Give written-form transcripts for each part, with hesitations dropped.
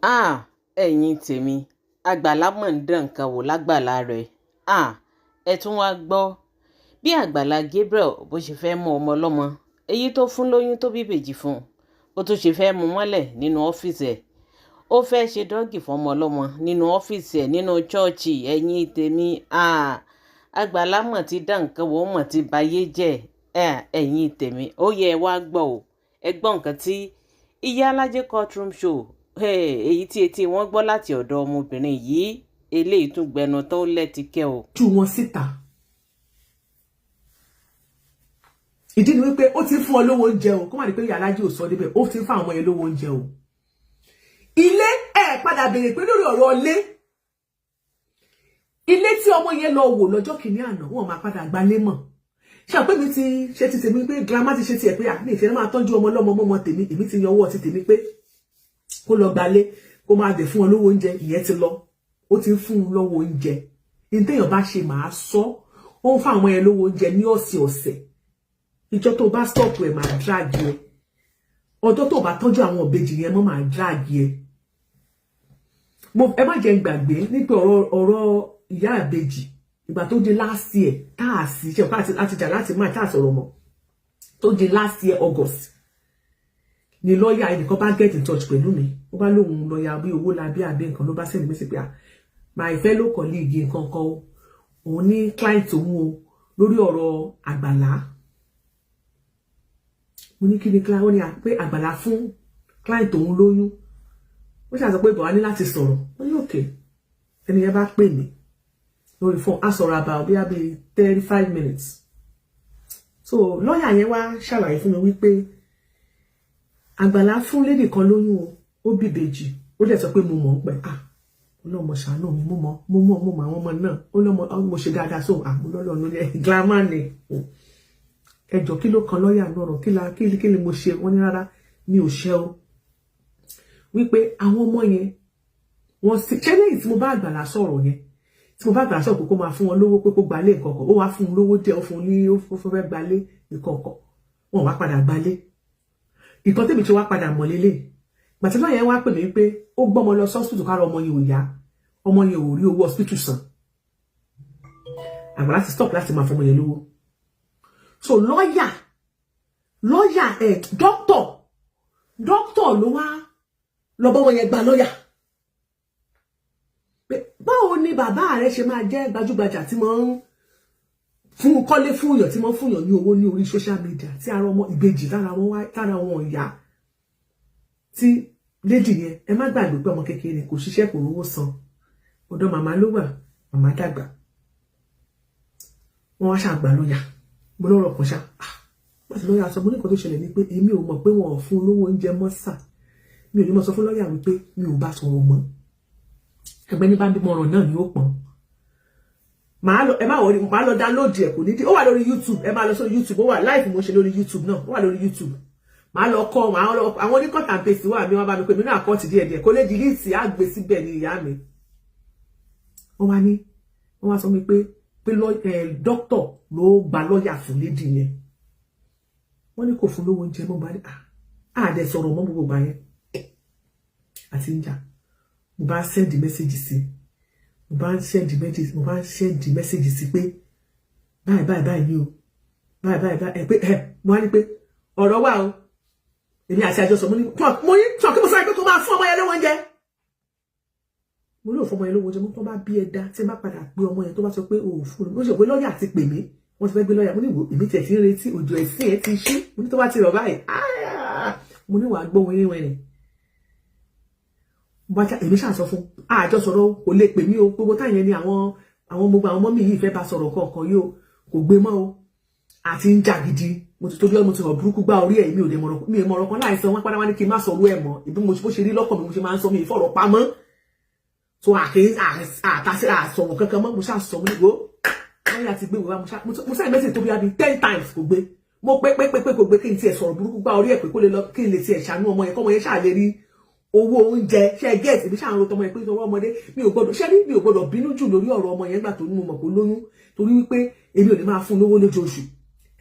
Háà, ẹ̀yin tèmi, àgbàlá mà ń dán nǹkan wò lágbàlá rẹ̀. Háà, ẹ tún wáá gbọ́ bí Àgbàlá Gabriel bó ṣe fẹ́ẹ́ mú ọmọ ọlọ́mọ, èyí tó fún lóyún tó bí ìbejì fún un, bó tún ṣe fẹ́ẹ́ mú mọ́lẹ̀ nínú ọ́fíìsì ẹ̀. Ó fẹ́ẹ́ ṣe doggy fọmọ ọlọ́mọ nínú ọ́fíìsì ẹ̀ nínú ṣọ́ọ̀ṣì. Ẹ̀yin tèmi, háà, Àgbàlá mà ti dán nǹkan wò, mà ti bayé jẹ́. Ẹ̀yin tèmi, ó yẹ ẹ wá gbọ́ o. Ẹ gbọ́ nǹkan tí Ìyá Alájẹ Courtroom Show, èyí tí etí wọn gbọ́ láti ọ̀dọ̀ ọmọbìnrin yìí, eléyìí tún gbẹnu tó lẹ́tìkẹ́ o. Tú wọn síta. Ìdí ni wípé ó ti ń fún ọ lówó oúnjẹ o. Kó má di pé Ìyá Alájẹ ò sọ débẹ̀, ó ti ń fún àwọn ọmọ yẹn lówó oúnjẹ o. Ilé ẹ padà béèrè pé lórí ọ̀rọ̀ ilé, ilé tí ọmọ yẹn lọ wò lọ́jọ́ kìíní àná, wọn máa padà gbalé mọ̀. Ṣé àpé mi ti ṣe ti tèmi pé grandma ti ṣe tiẹ̀ pé àmì ìfẹ́ máa tọ́jú ọmọ lọ́mọ mọ́mọ́ tèmi, èmi ti yan ọwọ́ ti tèmi pé kó lọ gbalé, kó máa dẹ̀ fún ọ lówó oúnjẹ. Ìyẹn ti lọ, ó ti ń fún un lówó oúnjẹ. Ní téèyàn bá ṣe máa sọ, ó ń fún àwọn yẹn lówó oúnjẹ ní ọ̀sẹ̀ ọ̀sẹ̀. Ìjọ tó bá stop ẹ̀, máa drag ẹ. Ọjọ́ tó bá tọ́jú àwọn ìbejì yẹn mọ́, máa drag ẹ. Mo ẹ má jẹ́ n gbàgbé nípa ọ̀rọ̀ ìyá ìbejì. Ìgbà tó di last year, tá a sì ṣe ọ̀pá láti jà láti máa tá a sọ̀rọ̀ mọ́, tó di last year August ni lọ́ọ̀yà ẹnìkan bá get in touch pẹ̀lú mi. Ó bá lóun lọ́ọ̀yà bí owó la bí àbí nǹkan, ló bá send message pé, "Ah, my fellow colleague, nǹkan kan o, òun ní client òun o lórí ọ̀rọ̀ Àgbàlá." Mo ní, "Kí ni client?" Ó ní pé Àgbàlá fún client òun lóyún. Ó ṣàṣọ pé bọ̀ wá ní láti sọ̀rọ̀. Ó ní okay. Ẹni yẹn bá pè mí lórí fóònù, á sọ̀rọ̀ about bí i 35 minutes. So lọ́ọ̀yà yẹn wá ṣàlàyé fún mi wípé Àgbàlá fún lady kan lóyún o, ó bí ìbejì. Ó dẹ̀ sọ pé mo mọ̀ ń pẹ́. Ah, ọlọ́mọ ṣàánú mi. Mo mọ̀, mo mọ̀, mo mọ̀ àwọn ọmọ náà. Ó lọ́mọ mo ṣe dáadáa sóhun àmúlọ́lọ́ lórí ẹ̀ gírámà ni. Ẹjọ́, kí ló kan lọ́ọ̀yà lọ́rọ̀? Kí la kí ni mo ṣe? Wọ́n ní rárá, mi ò ṣe o, wípé àwọn ọmọ yẹn wọ́n sì ṣé lẹ́yìn tí mo bá Àgbàlá sọ̀rọ̀ yẹn, tí mo bá Àgbàlá sọ̀rọ̀ pé kó máa fún wọn lówó, pé kó gbalé nǹkan kan, ó wá fún un lówó díẹ̀, ó fún un ní, ó fẹ́ gbalé nǹkan kan, wọn wá padà gbalé. Ìkan tèmi tí wá padà mọ̀ lélẹ̀, gbàtí lọ́yẹ̀ yẹn wá pè mí pé ó gbọ́mọ lọ sọ́spítù, kára ọmọ yẹn ò yá, ọmọ yẹn ò rí owó hospital san, Àgbàlá ti stop láti máa fọmọ yẹn lówó. So lọ́yà ẹ̀, dókítà ló wá lọ bọ́ wọn yẹn gba lọ́yà. Báwo ni bàbá rẹ ṣe máa jẹ́ gbajúgbajà tí mo ń fún kọ́lé fún yàn, tí mo ń fún yàn ní owó ní orí social media, tí ara ọmọ ìbejì tára wọn wá, tára wọn yá, tí lady yẹn, ẹ má gbàgbé pé ọmọ kékeré kò ṣiṣẹ́, kò rówó san, ọ̀dọ̀ màmá ló wà, màmá dàgbà, wọ́n wá ṣàgbà lọ́yà. Mo lọ́rọ̀ kan ṣá wọ́n ti lọ́yà sọ. Mo ní nǹkan tó ṣẹlẹ̀ ni pé èmi ò mọ̀ pé wọn ò fún lówó oúnjẹ mọ́ sà. Mi ò ní mọ̀ sọ fún lọ́yà wípé mi ò bá sọ̀rọ̀ mọ́. Ẹgbẹ́ ní bá ń bímọ ọ̀rọ̀ náà ni ó pọ̀n. Màá lọ, ẹ má worry, màá lọ download ẹ. Kò ní dí, ó wà lórí YouTube. Ẹ máa lọ sórí YouTube, ó wà live mo ṣe lórí YouTube náà, ó wà lórí YouTube. Màá lọ kọ́, màá lọ, àwọn oní cut and paste wà mí, wọ́n bá mi pè mí náà kọ́ ti díẹ̀ díẹ̀, kó lè delete, á gbé síbẹ̀ ní ìyá mi. Wọ́n wá ní, wọ́n wá sọ mi pé dókítà ló gba lọ́ọ̀yà fún lady yẹn. Wọ́n ní kò fún lówó oúnjẹ mọ́. Bá ní àdẹ sọ̀rọ̀ mọ́ gbogbo gbà yẹn àti ń jà. Mo bá send message sí, mo bá ń send message, mo bá ń send message sí pé báyìí báyìí báyìí ni o, báyìí báyìí báyìí ẹ, pé ẹ mo wá ní pé ọ̀rọ̀ wà o, èmi àti àjọsọ. Mo ní tọ́ kí mo sọ pé kó máa fún ọmọ yẹn lówó oúnjẹ. Mo ní òfò ọmọ yẹn lówó oúnjẹ. Mo tó bá bí ẹ dá tí ẹ bá padà pé ọmọ yẹn, tó bá sọ pé o ò fún un, ó ṣe pé lọ́ọ̀yà ti pè mí, wọ́n ti fẹ́ gbé lọ́ọ̀yà. Mo ní ìwò, èmi tiẹ̀ ti ń retí òjò ẹ̀sìn ẹ̀ ti ṣú. Mo ní tó bá ti rọ̀ báyìí, mo ní wàá gbọ́ wẹ́rẹ́wẹ́rẹ́ bá èmi ṣáà sọ fún àjọ sọ̀rọ̀, kò lè pè mí o. Gbogbo táyẹn ni àwọn gbogbo àwọn mummy yìí fẹ́ bá sọ̀rọ̀ kọ̀ọ̀kan yìí o, kò gbé mọ́ o. Àti ń jà gidi. Mo ti tójú, mo ti rọ̀ burúkú gbá orí ẹ̀. Mi ò lè mọ̀rọ̀, mi ò mọ̀rọ̀ kan láìsọ. Wọn padà wá ní kí n má sọ̀rọ̀ ẹ̀ mọ́. Ìbí mo bó ṣe rí lọ́kàn mi, mo ṣe máa ń sọ, mi ìfọ̀rọ̀ pamọ́. So àkè àtàṣe àsọ̀rọ̀ kankan mọ́. Mo ṣáà sọ, mo ní gbó wọ́n yà ti gbé wá. Mo ṣáà message tó bí i 10 times, kò gbé. Mo pé pé pé pé kò gbé. Kí n tiẹ̀ sọ̀rọ̀ burúkú gbá orí ẹ̀ pé kó lè lọ, kí n lè tiẹ̀ ṣàánú ọmọ yẹn, kọ́mọ yẹn ṣáà lè rí owó oúnjẹ. Ṣe get? Ibi ṣáà ń ro tọmọ yẹn pé ọwọ́ ọmọdé, mi ò gbọdọ̀ ṣé ní, mi ò gbọdọ̀ bínú jù lórí ọ̀rọ̀ ọmọ yẹn gbà tó ní mo mọ̀ pé lóyún, torí wípé èmi ò ní máa fún lówó lójooṣù.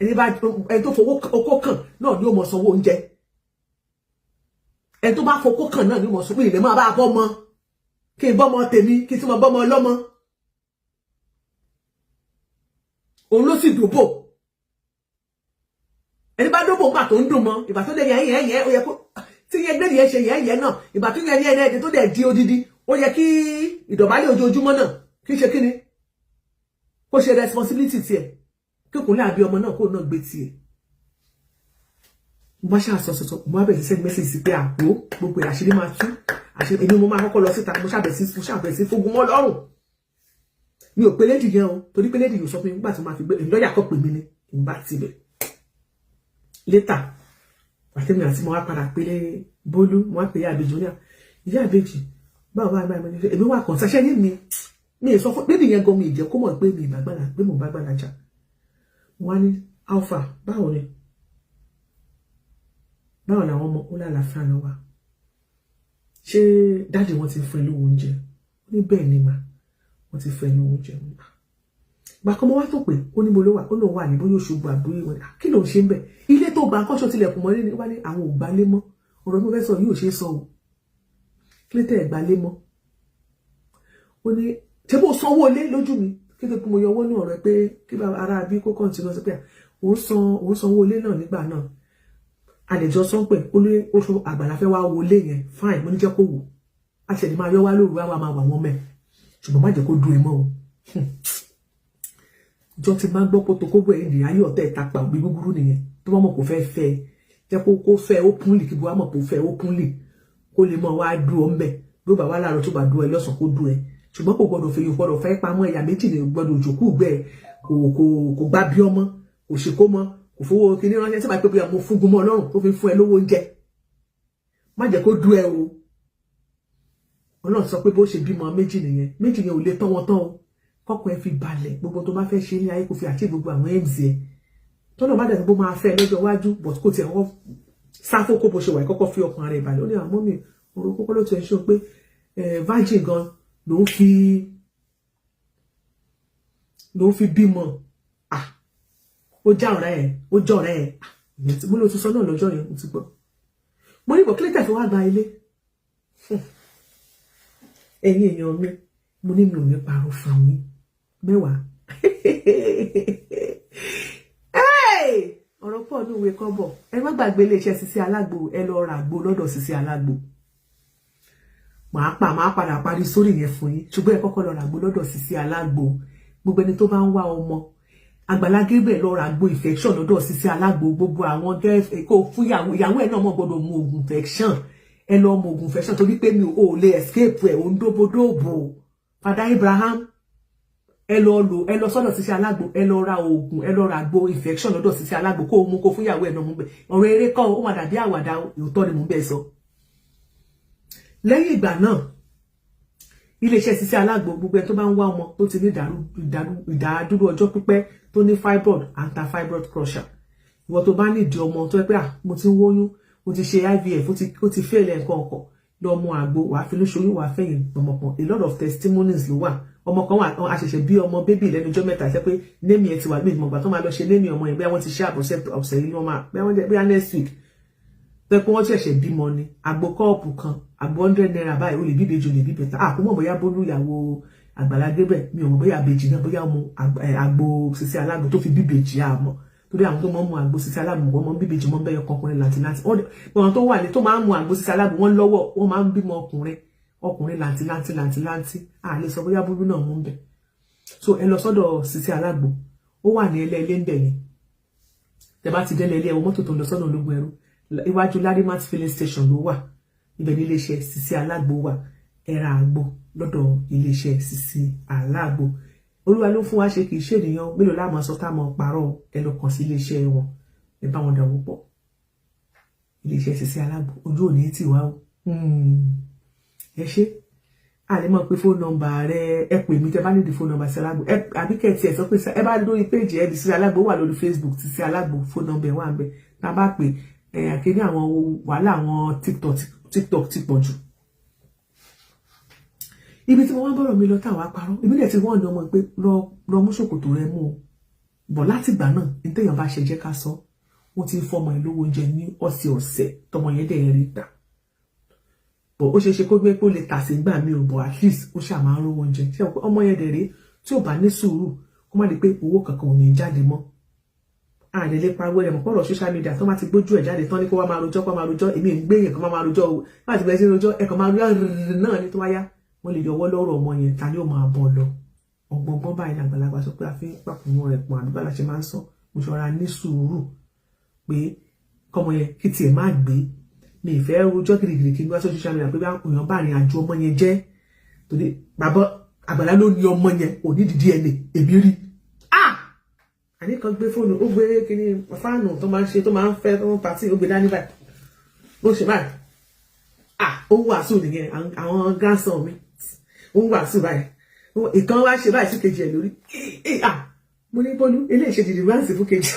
Ẹni bá ẹni tó fowó okó kàn náà ni ó mọ̀ sanwó oúnjẹ. Ẹ tó bá fokó kàn náà ni mo sọ pé ilẹ̀ máa bá bọ́ mọ́, kí n bọ́mọ tèmi, kí n tún mọ bọ́mọ ọlọ́mọ. Òun ló sì dòbò. Ẹni bá dóbò ńgbà tó ń dùn mọ́, ìgbà tó dé yẹn yẹn yẹn, ó yẹ kó tí yẹn gbé yẹn ṣe yẹn yẹn náà. Ìgbà tó yẹn yẹn yẹn tó dẹ̀ di odidi, ó yẹ kí ìdọ̀bálẹ̀ ojoojúmọ́ náà kí ṣe kíni, kó ṣe responsibility tiẹ̀, kí kùnlé àbí ọmọ náà kó náà gbé tiẹ̀. Mo bá ṣáà sọ sọ, mo bá bẹ̀rẹ̀ sí send message sí pé àpò gbogbo àṣírí máa tú, àṣírí èmi mo máa kọ́kọ́ lọ síta. Mo ṣàbẹ̀ sí fógun mọ́ lọ́rùn. Mi ò pé lady yẹn o, torí pé lady yóò sọ fún mi nígbà tí mo máa fi gbé lọ́ọ̀yà kọ́ pè mí ni n bá tibẹ̀. Later, àtẹ̀mí àti mo wá padà pé Bólú, mo wá pè ìyá àbèjì. Ní ìyá àbèjì, báwo báwo báwo? Èmi wà kàn sáṣẹ́ ní mi mi sọ fún lady yẹn gan, mi ìjẹ́ kó mọ̀ pé mi ìbàgbàlà pé mo bá gbàlà jà. Mo wá ní, "Alpha, báwo ni, báwo làwọn ọmọ?" Ó lálàáfíà náà wà. "Ṣé daddy wọn ti fún ẹ lówó oúnjẹ?" Ó ní, "Bẹ́ẹ̀ ni mà, wọ́n ti fún ẹ lówó oúnjẹ." Gbà kan mo wá tó pé ó ní mo ló wà, ó lóun wà ní bóyá Òṣogbo àbúrò wọn. "Kí ló ń ṣe ń bẹ̀? Ilé tó gbà kọ́ṣọ́ tilẹ̀kùn mọ́ ní?" Wá ní àwọn ò gbálé mọ́. Ọ̀rọ̀ mi fẹ́ sọ yóò ṣe é sọ o. "Kí ló tẹ̀ ẹ̀ gbálé mọ́?" Ó ní, "Ṣé bó sanwó ilé lójú mi?" Kí ló mo yọ owó ní ọ̀rẹ́ pé kí ara bí kó kọ́ńtínú sí pé òun sanwó ilé náà nígbà náà. A lè jọ sọ pé ó ní oṣù àgbàlá fẹ́ wá wọlé yẹn. "Fine," mo ní, "jẹ́ kó wò á ṣẹ̀lẹ̀ máa yọ wá lóru, wá máa wà wọ́n mẹ́, ṣùgbọ́n má jẹ́ kó dùn ẹ mọ́ o." Jọ ti máa ń gbọ́ kótó kóbó ẹ̀ ní ayé ọ̀tẹ̀ ìtapà òbí búburú nìyẹn. Tó bá mọ̀ kó fẹ́ fẹ́, jẹ́ kó fẹ́ openly, kí bó mọ̀ kó fẹ́ openly, kó lè mọ̀ wá dùn ọ́ mbẹ̀. Bí ó bá wá láàárọ̀, tó bá dùn ẹ lọ́sàn, kó dùn ẹ, ṣùgbọ́n kò gbọdọ̀ fẹ́, gbọdọ̀ fẹ́ pamọ́. Ẹ̀yà méjì ní gbọdọ̀ òjòkú gbẹ. Kò gbá bí ọmọ, kò ṣe kó mọ, kò fowó kíní ránṣẹ́ tí màá pé bóyá mo fún gun mọ́ Ọlọ́run tó fi fún ẹ lówó oúnjẹ. Má jẹ́ kó dùn ẹ o. Ọlọ́run sọ pé bó ṣe bímọ méjì nìyẹn, méjì yẹn ò lè tán wọn tán o. Kọ́kọ́ ẹ fi balẹ̀, gbogbo tó bá fẹ́ ṣe ní ayé, kò fi àti gbogbo àwọn aims ẹ tọ́nà bá dẹ̀ bó máa fẹ́ lọ́jọ́ iwájú, but kò tiẹ̀ kọ́kọ́ sáfó kó bó ṣe wà, kọ́kọ́ fi ọkàn ara ẹ̀ balẹ̀. Ó ní àwọn mummy, ọ̀rọ̀ kókó ló ti ẹ̀ ṣe pé virgin gan ló ń fi bímọ. Ah, ó já ọ̀rẹ́ ẹ̀, ó jọ ọ̀rẹ́ ẹ̀. Mo lè tún sọ náà lọ́jọ́ yẹn, mo ti gbọ́. Mo ní bọ̀ kí lè fi wá gba ilé. Ẹ̀yin èèyàn mi, mo ní mi ò ní parọ́ fún yín mẹ́wàá. Ọ̀rọ̀ pọ̀ ní ìwé kọ́bọ̀. Ẹ má gbàgbé iléeṣẹ́ Sisi Alágbo. Ẹ lọ ra àgbo lọ́dọ̀ Sisi Alágbo. Màá pa màá padà parí sórí yẹn fún yín, ṣùgbọ́n ẹ kọ́kọ́ lọ ra àgbo lọ́dọ̀ Sisi Alágbo. Gbogbo ẹni tó bá ń wá ọmọ, Àgbàlá Gabriel, lọ ra àgbo infection lọ́dọ̀ Sisi Alágbo. Gbogbo àwọn kó fún ìyàwó, ìyàwó ẹ̀ náà mọ̀ gbọ́dọ̀ mu oògùn infection. Ẹ lọ mu oògùn infection, torí pé mi ò lè escape ẹ̀. Òun dóbodóbò Father Abraham, ẹ lọ lò, ẹ lọ sọ́dọ̀ Sisi Alágbo, ẹ lọ ra oògùn, ẹ lọ ra àgbo infection lọ́dọ̀ Sisi Alágbo, kó o mú, kó fún ìyàwó ẹ̀ náà mú bẹ. Ọ̀rọ̀ eré kọ́, ó máa dàbí àwàdà, òótọ́ ni mò ń bẹ sọ. Lẹ́yìn ìgbà náà, iléeṣẹ́ Sisi Alágbo, gbogbo ẹni tó bá ń wá ọmọ, tó ti ní ìdádúró ọjọ́ pípẹ́, tó ní fibroid, anti fibroid crusher. Ìwọ tó bá nídìí ọmọ, tó yẹ pé à mo ti ń wóyún, mo ti ṣe IVF, ó ti fail, nǹkan ọkọ̀, lọ mú àgbo, wàá fi lóṣooyún, wàá fẹ̀yìn gbọmọpọ̀. A lot of testimonies ló wà. Ọmọ kan wà, a ṣẹ̀ṣẹ̀ bí ọmọ baby lẹ́nu ọjọ́ mẹ́ta, ṣe pé némi ẹ̀ ti wà mí ìmọ̀gbà tó máa lọ ṣe némi ọmọ yẹn, bóyá wọ́n ti ṣe àbọ̀ṣẹ́ ọ̀sẹ̀ yìí ni wọ́n máa, bóyá next week, pé pé wọ́n ṣẹ̀ṣẹ̀ bímọ ni. Àgbo kọ́ọ̀pù kan, àgbo 100 naira báyìí, ó lè bí ìbejì, ó lè bí bẹ̀tà. Àkó mọ̀ bóyá Bólú ìyàwó Àgbàlá Gabriel, mi ò mọ̀ bóyá àbèjì náà, bóyá ọmọ àgbo Sisi Alágbo tó fi bíbejì, àmọ́ torí àwọn tó máa ń mu àgbo Sisi Alágbo, wọ́n máa ń bíbejì, wọ́n ń bẹ́yọ ọkùnrin làǹtìlanti. Wọ́n tó wà ní tó máa ń mu àgbo Sisi Alágbo, wọ́n lọ́wọ́, wọ́n máa ń bímọ ọkùnrin, ọkùnrin làǹtìlanti làǹtìlanti. À lè sọ bóyá Bólú náà mú bẹ̀. So ẹ lọ sọ́dọ̀ Sisi Alágbo, ó wà ní ẹlẹ́ẹ̀lẹ́ ń bẹ̀ yẹn. Tẹ bá ti délé ilé ẹwọ mọ́tò tó ń lọ sọ́nà Ológun Ẹrú, iwájú Larimat filling station ló wà. Ibẹ̀ ní iléeṣẹ́ Sisi Alágbo wà. Ẹ ra àgbo lọ́dọ̀ iléeṣẹ́ Sisi Alágbo. Olúwa ló fún wa ṣe, kì í ṣe ènìyàn. Mélòó láàmú sọ tá mọ parọ́? Ẹ lọ kàn sí iléeṣẹ́ wọn, ẹ bá wọn dàwọ́ pọ̀. Iléeṣẹ́ Sisi Alágbo, ojú òní tì wá o. Ẹ ṣe a lè mọ̀ pé phone number rẹ, ẹ pè mí tẹ bá nídìí phone number Sisi Alágbo. Ẹ àbí kẹ́ẹ̀tì ẹ̀ sọ pé ẹ bá lórí péjì ẹ di Sisi Alágbo, wà lórí Facebook. Sisi Alágbo, phone number wà ń bẹ. Tá a bá pè ẹ àkéní, àwọn wàhálà àwọn TikTok ti pọ̀ jù. Ibi tí mo wá bọ̀rọ̀ mi lọ táwọn aparọ́, èmi dẹ̀ ti wọ́n ní ọmọ pé lọ lọ mú ṣòkòtò rẹ mú o bọ̀. Láti ìgbà náà, ní téèyàn bá ṣe jẹ́ ká sọ, wọ́n ti ń fọmọ ẹ̀ lówó oúnjẹ ní ọ̀sẹ̀ ọ̀sẹ̀, tọmọ yẹn dẹ̀ rí gbà. But ó ṣeé ṣe kó gbé pé ó lè tà sí gbà mí o, but at least ó ṣáà máa ń rówó oúnjẹ. Ṣé ọmọ yẹn dẹ̀ rèé, tí ò bá ní sùúrù, kó má di pé owó kankan ò ní jáde mọ́. Àlè lè pariwo ẹ̀ mọ̀ pọ̀rọ̀ social media tó má ti gbójú ẹ̀ jáde tán ní kó wá máa rojọ́, kó máa rojọ́. Èmi ń gbé yẹn kó máa rojọ́ o. Má ti bẹ̀rẹ̀ sí rojọ́, ẹ̀ kàn máa rojọ́ náà ní tó wáyá. Wọ́n lè yọwọ́ lọ́rọ̀ ọmọ yẹn, ta ni ó máa bọ̀ lọ? Ọgbọ̀ngbọ́n báyìí làgbàlagbà sọ pé a fi ń pàkúnmọ́ rẹ̀ pọ̀ àdúgbò la ṣe máa ń sọ. Mo ṣọra ní sùúrù pé kọ́mọ yẹn kí tiẹ̀ má gbé. Mi ìfẹ́ rojọ́ gidigidi kí n gbá social media pé bí èèyàn bá rìn àjò ọmọ yẹn jẹ́, torí bàbá Àgbàlá ló ní ọmọ yẹn, ò ní DNA, èmi rí. Ah, àní kan gbé fóònù, ó gbé kíní fáànù tó máa ń ṣe, tó máa ń fẹ́, tó ń pàtí, ó gbé dání báyìí, bó ṣe báyìí. Ah, ó ń wàásù nìyẹn. Àwọn grandson mi, ó ń wàásù báyìí, ìkan wá ṣe báyìí sí kejì ẹ̀ lórí. Ah, mo ní bọ́lú eléyìí ṣe dìdì fún kejì.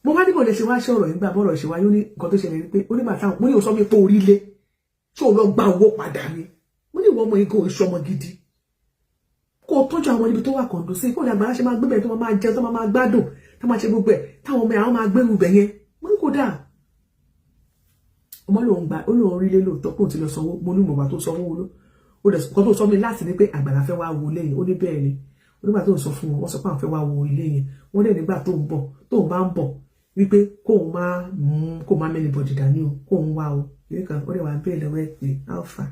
Mo wá níbo lè ṣe wá ṣọ̀rọ̀ nígbà bọ́rọ̀ ṣe wá yóò ní nǹkan tó ṣẹlẹ̀ ni pé ó nígbà táwọn, mo ní o sọ mi pé orí lé tí ò lọ gba owó padà ni. Mo ní ìwọ ọmọ igan oṣù ọmọ gidi, kó o tọ́jú àwọn ibi tó wà kọ̀ǹdó sí, kó o ní Àgbàlá ṣe máa gbébẹ̀, tó máa jẹ, tó máa gbádùn, tó máa ṣe gbogbo ẹ̀, táwọn ọmọ àwọn máa gbérù bẹ̀ yẹn. Mo ní kó dáa. Ọmọ lòun gba, ó lòun rí lé lóòótọ́ pé òun ti lọ sanwó. Mo ní mọ̀gbà tó sanwó ló ó dẹ̀ kọ́ tó sọ mi láti ní pé Àgbàlá fẹ́ wá wo ilé yẹn. Ó ní bẹ́ẹ̀ ni. Ó nígbà tó ń sọ fún wọn, wọ́n sọ pé àwọn fẹ́ wá wo ilé yẹn. Wọ́n dẹ̀ nígbà tó ń bọ̀, tó ń bá ń bọ̀, wípé kóun máa mú, kóun máa mẹ́ni bọ̀dì dání o, kóun wá o ìwé kan. Ó dẹ̀ wá bẹ́ẹ̀ lọ́wọ́ ẹ̀ pé alpha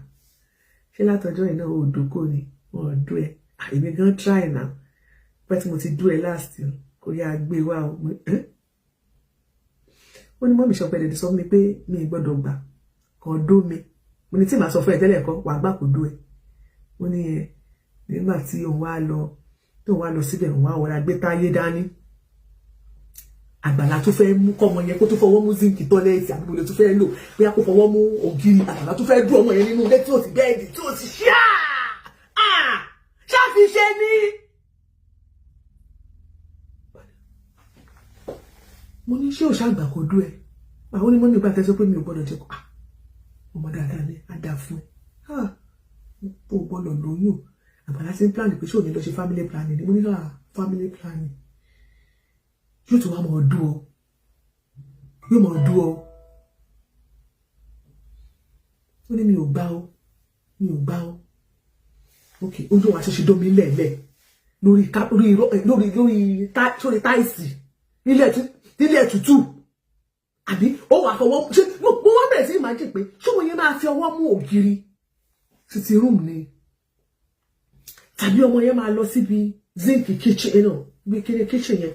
ṣé látọjọ́ yìí náà ó dókò ni wọn ò dú ẹ. Èmi gan try now pẹ́ tí mo ti dú ẹ last, kò yá gbé wá o. Ó ní mọ́mí sọpẹ́ dẹ̀dẹ̀ sọ fún mi pé mi ì gbọ́dọ̀ gbà kàn dó mi. Mo ní tí màá sọ fún ẹ tẹ́lẹ̀ kọ́ wàá gbà kó dó ẹ. Ó ní ẹ nígbà tí òun wá lọ, tóun wá lọ síbẹ̀, òun wá wọra gbé táyé dání. Àgbàlá tó fẹ́ mú kọ́mọ yẹn kó tó fọwọ́ mú zinc toilet àbí mo tó fẹ́ lò, bóyá kó fọwọ́ mú ògiri. Àgbàlá tó fẹ́ dún ọmọ yẹn nínú ilé tí ò sí bẹ́ẹ̀dì, tí ò sí ṣíà ṣáfi ṣe ní. Mo ní ṣé òṣà àgbà kò dún ẹ? Àwọn onímọ̀ nígbà tẹ́ sọ pé mi ò gbọ́dọ̀ jẹ́ kó ọmọ dáadáa ni á dáa fún ẹ, ó gbọ́dọ̀ lóyún. Àgbàlá ti ń plan pé ṣé ò ní lọ ṣe family planning ni. Mo ní family planning yóò tún wá mọ̀ ọdún ọ, yóò mọ̀ ọdún ọ. Ó ní mi ò gbà ó, mi ò gbà ó. Ok, ojú wa ṣe ṣe dómi lẹ̀lẹ̀ lórí lórí lórí lórí sórí táìsì nílẹ̀ tútù, àbí ó wà fọwọ́ ṣé? Mo wá bẹ̀rẹ̀ sí imagine pé ṣé òun yẹn máa fi ọwọ́ mú ògiri sitting room ni, tàbí ọmọ yẹn máa lọ síbi zinc kitchen náà, bí kíni kitchen yẹn,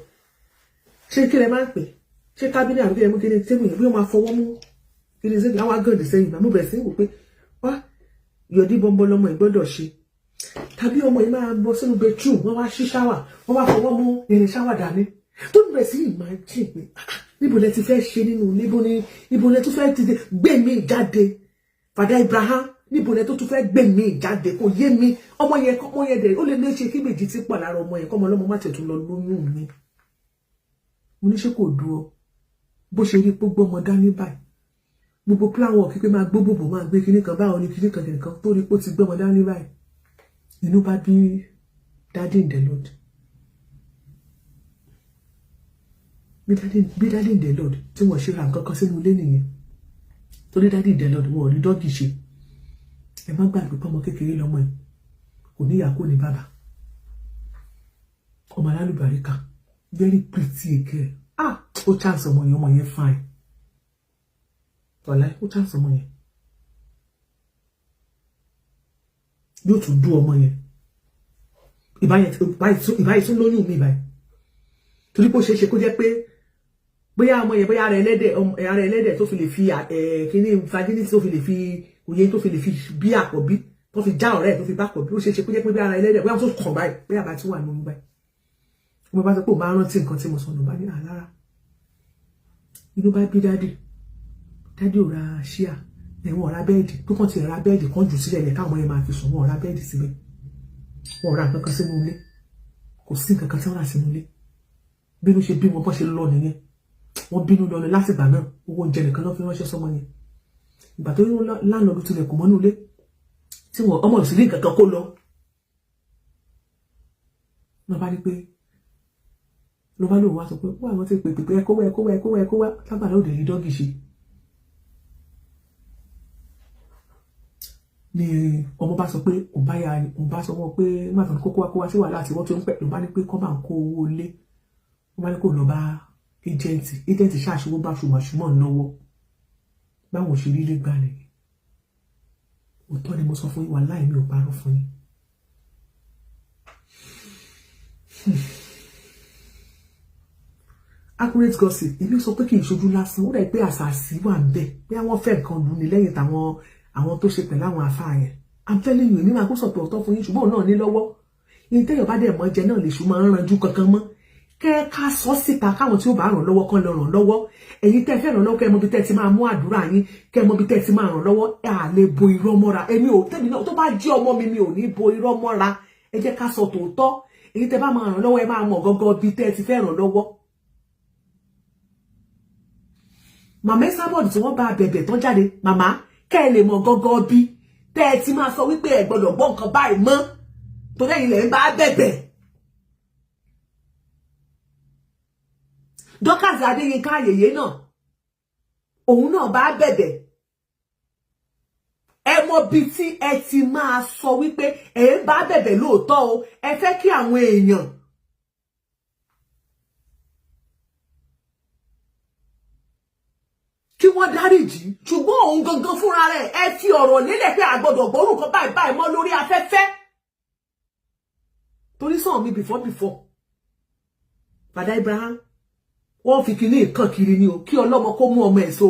ṣé kí lẹ máa ń pè, ṣé cabinet àbí kí lẹ mú, kíni table yẹn, bí wọ́n máa fọwọ́ mú kíni zinc àwọn agàndì sẹ́yìn. Mo bẹ̀rẹ̀ sí wò pé wá yọ̀dí bọ́ńbọ́n lọ́mọ ìgbọ́dọ̀ ṣe, tàbí ọmọ yìí máa bọ́ sínú bedroom, wọ́n wá ṣí shower, wọ́n wá fọwọ́ mú irin shower dání. Tó bẹ̀rẹ̀ sí imagine pé níbo lẹ ti fẹ́ ṣe nínú, níbo ni, níbo lẹ tún fẹ́ ti gbé mi jáde, Fada Ibrahim, níbo lẹ tó tún fẹ́ gbé mi jáde? Kò yé mi. Ọmọ yẹn, ọmọ yẹn dẹ̀ ó lè lè ṣe kí méjì ti pọ̀ lára ọmọ yẹn, kọ́mọ ọlọ́mọ má tẹ̀ tún lọ lóyún mi. Mo ní ṣé kò dùn ọ bó ṣe rí pé gbọ́mọ dání báyìí, gbogbo plan work pé máa gbó bòbò, máa gbé kinní kan báwọn ní kinní kan kinní kan, tó rí pé ó ti gbọ́mọ dání báyìí, inú bá bí daddy in the Lord, bí daddy in the Lord tí wọ́n ṣe ra nǹkan kan sínú ilé nìyẹn. Torí daddy in the Lord, wọn ò rí doggy ṣe. Ẹ má gbàgbé pé ọmọ kékeré lọmọ ẹ, kò ní ìyá, kò ní bàbá, ọmọ alálùbáríkà, very pretty girl. Ah, ó chance ọmọ yẹn, ọmọ yẹn fine. Wàláì, ó chance ọmọ yẹn, yóò tún dú ọmọ yẹn. Ìbáyìí tún lóyún mi báyìí, torí pé ó ṣeé ṣe kó jẹ́ pé bóyá ọmọ yẹn, bóyá ara ẹlẹ́dẹ̀, ara ẹlẹ́dẹ̀ tó fi lè fi kíní virginity, tó fi lè fi òye, tó fi lè fi bí àkọ́bí, tó fi já ọ̀rẹ́ ẹ̀, tó fi bá àkọ́bí. Ó ṣeé ṣe kó jẹ́ pé bí ara ẹlẹ́dẹ̀ bóyá tó kàn báyìí, bóyá bá tún wà nínú báyìí. Mo bá sọ pé òun máa rántí nǹkan tí mo sọ nù bá ní àlára. Inú bá bí daddy. Daddy ò ra ṣíà, ẹ̀wọ̀n ra bed tó kàn ti ra bed kan jù sílẹ̀ lẹ̀ káwọn yẹn máa fi sùn. Wọ́n ra bed síbẹ̀, wọ́n ra nǹkan kan sínú ilé, kò sí nǹkan kan tí wọ́n rà sínú ilé. Bínú ṣe bí wọn bọ́ ṣe lọ nìyẹn, wọ́n bínú lọ ní. Látìgbà náà, owó oúnjẹ nìkan ló fi ránṣẹ́ sọ́mọ yẹn. Ìgbà tó yún landlord tilẹ̀kùn mọ́nú ilé tí wọ́n ọmọ ìsìlẹ̀ nǹkan kan kó lọ lọ bá ní pé ló bá lóun wá sọ pé wọ́n àwọn ti pè pè pé ẹ kó wá, ẹ kó wá, ẹ kó wá, ẹ kó wá. Lágbàlá òde rí doggy ṣe. Ni ọmọ bá sọ pé òun bá ya, òun bá sọ wọn pé má tàn kókó wá, kó wá sí wàhálà àti wọ́n tó ń pẹ̀. Ló bá ní pé kọ́ bá ń kó owó lé, wọ́n bá ní kó lọ bá agent. Agent ṣáàṣìwọ́ bá ṣùmọ̀ṣùmọ̀ lọ́wọ́. Báwọn ṣe rí lé gbà nìyẹn. Òótọ́ ni mo sọ fún yín, wàláhì, mi ò parọ́ fún yín. Accurate gossip, èmi sọ pé kì í ṣojú lásán. Ó dẹ̀ pé àṣàṣì wà ń bẹ̀, bí àwọn fẹ́ nǹkan lù ní lẹ́yìn táwọn àwọn tó ṣe pẹ̀lú àwọn afá yẹn. I'm telling you, èmi máa kó sọ̀tọ̀ ọ̀tọ̀ fún yín, ṣùgbọ́n òun náà ní lọ́wọ́ yín. Tẹ́yọ̀ bá dẹ̀ mọ́ jẹ náà lè ṣù máa ń ranjú kankan mọ́. Kẹ́ ká sọ síta, káwọn tí ó bá ràn lọ́wọ́ kan lọ ràn lọ́wọ́. Ẹ̀yin tẹ́ fẹ́ ràn lọ́wọ́, kẹ́ mọ̀ bí tẹ́ ti máa mú àdúrà yín, kẹ́ mọ̀ bí tẹ́ ti máa ràn lọ́wọ́. Ẹ à lè bo irọ́ mọ́ra. Èmi ò tẹ́mi náà tó bá jí ọmọ mi, mi ò ní bo irọ́ mọ́ra. Ẹ jẹ́ ká sọ tòótọ́. Èyí tẹ́ bá máa ràn lọ́wọ́, ẹ máa mọ̀ gọ́gọ́ bí tẹ́ ti fẹ́ ràn lọ́wọ́. Màmá Esabod tí wọ́n bá bẹ̀bẹ̀ tán jáde, màmá, kẹ́ ẹ lè mọ̀ gọ́gọ́ bí tẹ́ ẹ ti máa sọ wípé ẹ gbọ́dọ̀ gbọ́ nǹkan báyìí mọ́, torí ẹ̀yin lẹ̀ ń bá bẹ̀bẹ̀. Dorcas Adéyínká àyèyé náà, òun náà bá bẹ̀bẹ̀. Ẹ mọ̀ bí tí ẹ ti máa sọ wípé ẹ ń bá bẹ̀bẹ̀ lóòótọ́ o, ẹ fẹ́ kí àwọn èèyàn kí wọ́n dáríjì, ṣùgbọ́n òun gangan fúnra rẹ̀, ẹ fi ọ̀rọ̀ lélẹ̀ pé àgbọ́dọ̀ gbórúkọ báyìí báyìí mọ́ lórí afẹ́fẹ́. Torí sàn mi before Bàdá Abraham, wọ́n fi kinní nǹkan kiri ni o, kí ọlọ́mọ kó mú ọmọ ẹ̀ so.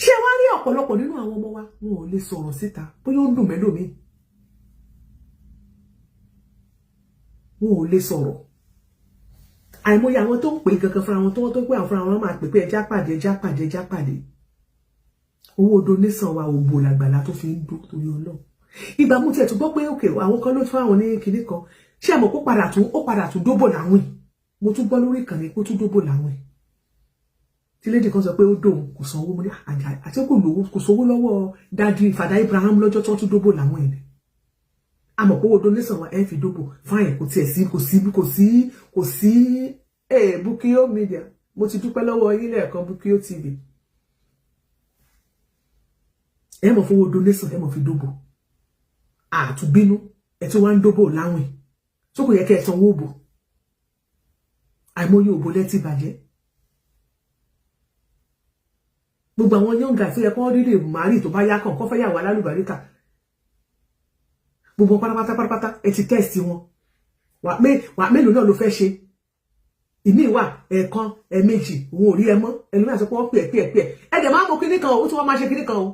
Ṣé wá rí ọ̀pọ̀lọpọ̀ nínú àwọn ọmọ wa, wọn ò lè sọ̀rọ̀ síta, bóyá ó ń dùn mẹ́lòmíì, wọn ò lè sọ̀rọ̀. Àìmọye àwọn tó ń pè gangan fúnra wọn tó wọ́n tó pé àwọn fúnra wọn máa pè pé ẹjá pàdé, ẹjá pàdé, ẹjá pàdé. Owó donation wa, òbò làgbàlá tó fi ń dún torí Ọlọ́run. Ìgbà mú tiẹ̀ tún gbọ́ pé òkè àwọn kan ló tún àwọn ní kinní kan, ṣé àmọ́ kó padà tún, ó padà tún dóbò láwìn. Mo tún gbọ́ lórí ìkànnì kó tún dóbò láwìn, tí lédè kan sọ pé ó dóun kò sanwó. Mo ní àjà àti kò lówó, kò sanwó lọ́wọ́ dadi Fàdá Abraham lọ́jọ́ tó tún dóbò láwìn ni. Àmọ́ kówó donation wa, ẹ fi dóbò fine, kò tiẹ̀ sí, kò sí, kò sí, kò sí. Ẹ Bukio Media, mo ti dúpẹ́ lọ́wọ́ yín lẹ́ẹ̀kan. Bukio TV, ẹ mọ̀ fowó donation, ẹ mọ̀ fi dóbò, àtúbínú ẹ tí wọ́n ń dóbò láwìn tó kò yẹ kẹ́ ẹ sanwó òbò. Àìmọye òbò lẹ́tì bàjẹ́. Gbogbo àwọn young guys tó yẹ kó rí lè márì, tó bá yá kàn kó fẹ́ yàwó alálùbáríkà, gbogbo pátápátá pátápátá ẹ ti test wọn. Wà mélòó náà ló fẹ́ ṣe? Ìmí wà, ẹ̀ẹ̀kan, ẹ̀ẹ̀mejì, òun ò rí ẹ mọ́. Ẹlòmíràn sọ pé wọ́n pè é, pè é, pè é. Ẹ dẹ̀ máa mọ kíní kan, ó tún wọ́n máa ṣe kíní kan o.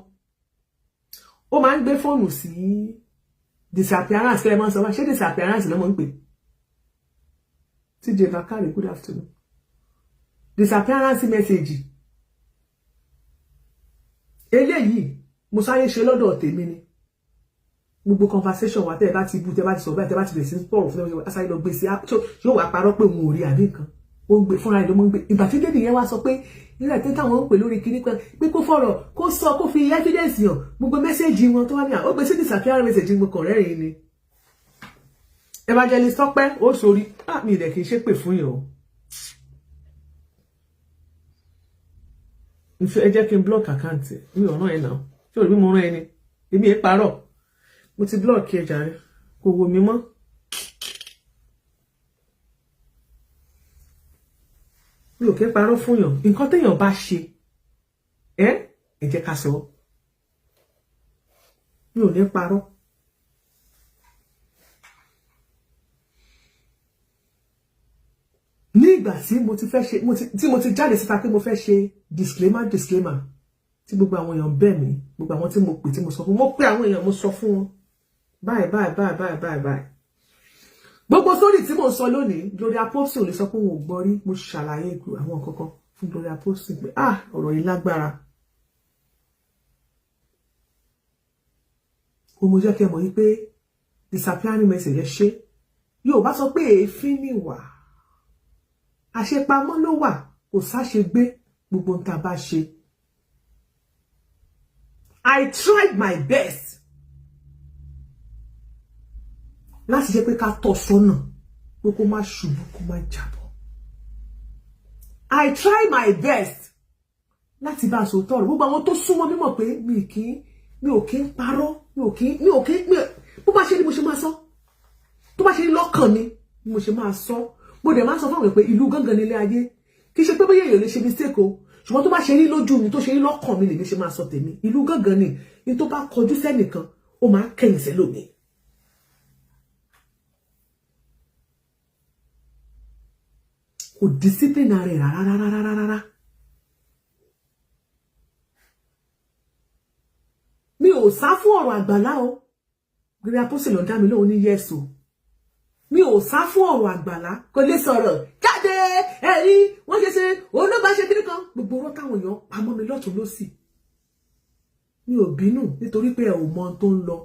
Ó máa ń gbé fóònù sí disappearance. Kílẹ̀ máa ń sọ wá, ṣé disappearance ló máa ń pè? TJ Bakare, good afternoon. Disappearance message eléyìí, mo sáré ṣe lọ́dọ̀ tèmi ni. Gbogbo conversation wa, tẹ́ ẹ bá ti bú, tẹ́ ẹ bá ti sọ báyìí, tẹ́ ẹ bá ti bẹ̀rẹ̀ sí pọ̀rọ̀ fún ẹ, sáré lọ gbé sí. Yóò wá parọ́ pé òun ò rí àbí nǹkan. Ó ń gbé fúnra ẹ̀ ló mọ́ ń gbé. Ìgbà tí dédì yẹn wá sọ pé nígbà tí táwọn ń pè lórí kinní kan pé kó fọ̀rọ̀, kó sọ, kó fi evidence hàn gbogbo message wọn tó wá ní à ó gbé sí disappearance message, mo kàn rẹ́rìn-ín ni. Evangelist Tọ́pẹ́ ó sórí mi ìdẹ̀ kì í ṣépè fún yàn o. Ẹ jẹ́ kí n block account. Mi ò rán ẹ náà, tí ò rí bí mo rán ẹ ni? Èmi ẹ parọ́, mo ti block ẹ jàre, kò wò mí mọ́. Mi ò kí ń parọ́ fún yàn. Nǹkan téèyàn bá ṣe, ẹ ẹ jẹ́ ká sọ. Mi ò ní parọ́. Ní ìgbà tí mo ti fẹ́ ṣe, tí mo ti jáde síta pé mo fẹ́ ṣe disclaimer, tí gbogbo àwọn èèyàn bẹ̀ mí, gbogbo àwọn tí mo pè, tí mo sọ fún, mo pè àwọn èèyàn, mo sọ fún wọn báyìí báyìí báyìí báyìí báyìí báyìí. Gbogbo sórí tí mo sọ lónìí, Gloria Apostle lè sọ pé òun ò gbọ́ rí. Mo ṣàlàyé àwọn kankan fún Gloria Apostle pé ah, ọ̀rọ̀ yìí lágbára o. Mo jẹ́ kí ẹ mọ̀ yìí pé disappearing message, ẹ ṣe yóò bá sọ pé èéfín nìwà, àṣepamọ́ ló wà, kò sáṣegbé. Gbogbo nǹkan bá ṣe, I tried my best láti jẹ́ pé ká tọ́ sọ́nà. pé kó má ṣubú, kó má jábọ́. I try my best láti bá a sòótọ́ ọ̀rọ̀. Gbogbo àwọn tó súnmọ́ mímọ̀ pé mi ò kí ń parọ́, mi ò kí mi. Bó bá ṣe ni mo ṣe máa sọ, tó bá ṣe ní lọ́kàn mi ni mo ṣe máa sọ. Mo dẹ̀ máa sọ fún àwọn pé ìlú gángan nílé ayé. Kì í ṣe pé bóyá èèyàn lè ṣe mistake o, ṣùgbọ́n tó bá ṣe rí lójú mi, tó ṣe rí lọ́kàn mi, lèmi ṣe máa sọ tèmi. Ìlú gángan ni ní tó bá kọjú sẹ́nìkan, ó máa kẹ̀yìn sẹ́lòmíì. Kò discipline rẹ̀ rárá rárá rárá rárá. Mi ò sá fún ọ̀rọ̀ àgbàlá o. Gbèrè Apostle ló dá mi lóhùn ní yes o. Mi ò sá fún ọ̀rọ̀ àgbàlá. Kò lè sọ̀rọ̀ jáde. Ẹ̀rí wọ́n ṣe ṣe olóògbà ṣe kíní kan, gbogbo ọ̀rọ̀ táwọn èèyàn pamọ́ mi lọ́tún lọ́sì. Mi ò bínú nítorí pé ẹ ò mọ ohun tó ń lọ.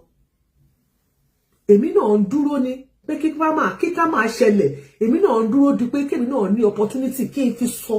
Èmi náà ń dúró ni pé kíká máa ṣẹlẹ̀. Èmi náà ń dúró di pé kémi náà ní opportunity kí n fi sọ